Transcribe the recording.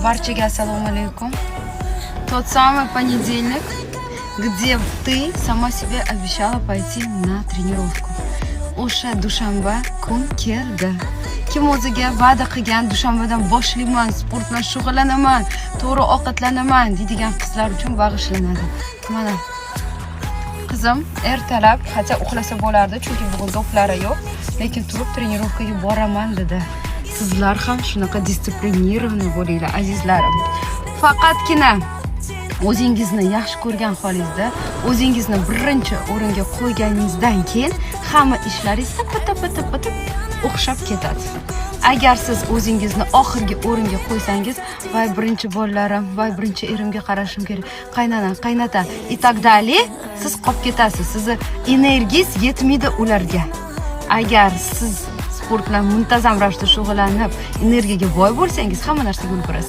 Barchaga assalomu alaykum. Тот самый понедельник, где ты сама себе обещала пойти на тренировку. O'sha dushanba kun keldi. Kim o'ziga va'da qilgan, "Dushanbadan boshlayman, sport bilan shug'ullanaman, to'g'ri ovqatlanaman" deydigan qizlar uchun bag'ishlanadi. Mana qizim ertalab, хотя uxlasa bo'lardi, chunki bugun do'plari yo'q, lekin turib тренировка ga boraman dedi. Sizlar ham shunaqa дисциплинированный bo'linglar, azizlarim. Faqatgina o'zingizni yaxshi ko'rgan holingizda, o'zingizni birinchi o'ringa qo'yganingizdan keyin hamma ishlaringiz tappa tappa tappa tap o'xshab ketadi. Agar siz o'zingizni oxirgi o'ringa qo'ysangiz, voy, birinchi bolalarim, voy, birinchi erimga qarashim kerak, qaynona, qaynota и так далее, siz qolib ketasiz, sizni energiyangiz yetmaydi ularga. Agar siz sport bilan muntazam ravishda shug'ullanib, energiyaga boy bo'lsangiz, hamma narsaga ulgurasiz.